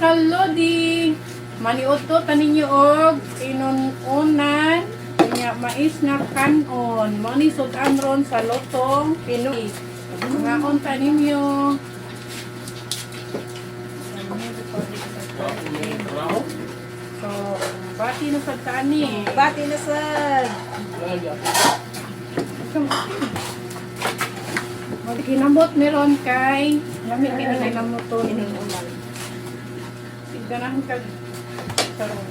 Kalodi. Maniudto ta ninyo og inununan nya mais nga kanon. Mao ni sud-an ron sa Lotong Pinoy. Ngaon ta ninyo. So, bati na sad ta ani. Bati na sad. Maghinamot meron kay lami kini hinamot to. Inununan. Siganahan kag karon.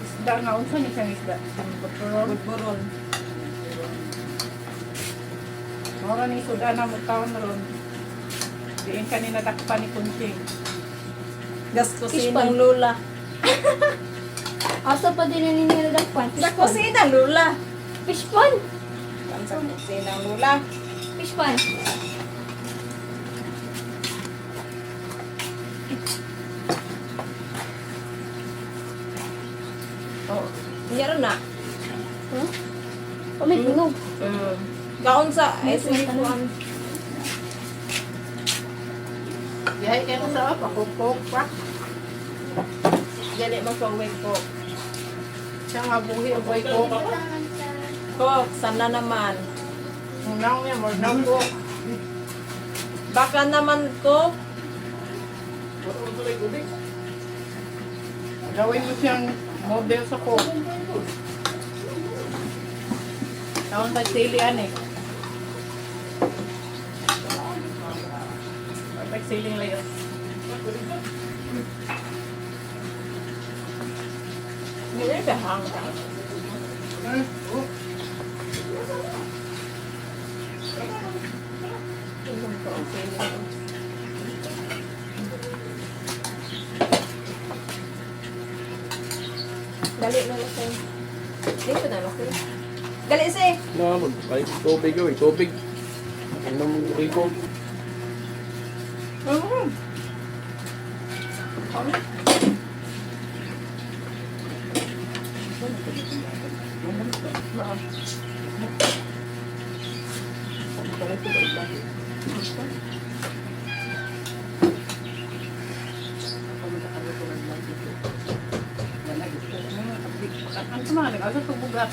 Isda nga unsa ni siyang isda? Buturon. Budburon. Mora ni suda na mo taon ron. Diin kanina dakpan ni Kunching. Gas Fish kusinang pond. lula. Asa pa din na ninyo nadakpan? Sa Fish pond. kusina, lula. Fish pond. Sa kusinang lula. Fish pond. Oh. Meron na. Huh? Oh, may tunog. Kaon sa May ay may tanan. kuan. Dihay kayo sa op, ako coke pa. Dili mo pag ko. Siya nga buhi og way coke. Coke, sana naman. Unaw niya, more na coke. Baka naman ko. Gawin mo siyang model sa coke. Taon sa sili ani. Pag siling layo. Hindi ka hang. Dali na lang sa'yo. Dito na lang sa'yo. Dali sa'yo. Na, ay, tubig oy, tubig. Ano mo ko? Mm. Ano sa mga nag-asa pagbugat?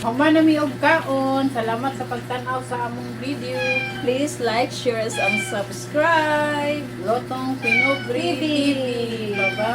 Human na mi og kaon. Salamat sa pagtan-aw sa among video. Please like, share, and subscribe. Lotong Pinubri TV. TV. Bye-bye.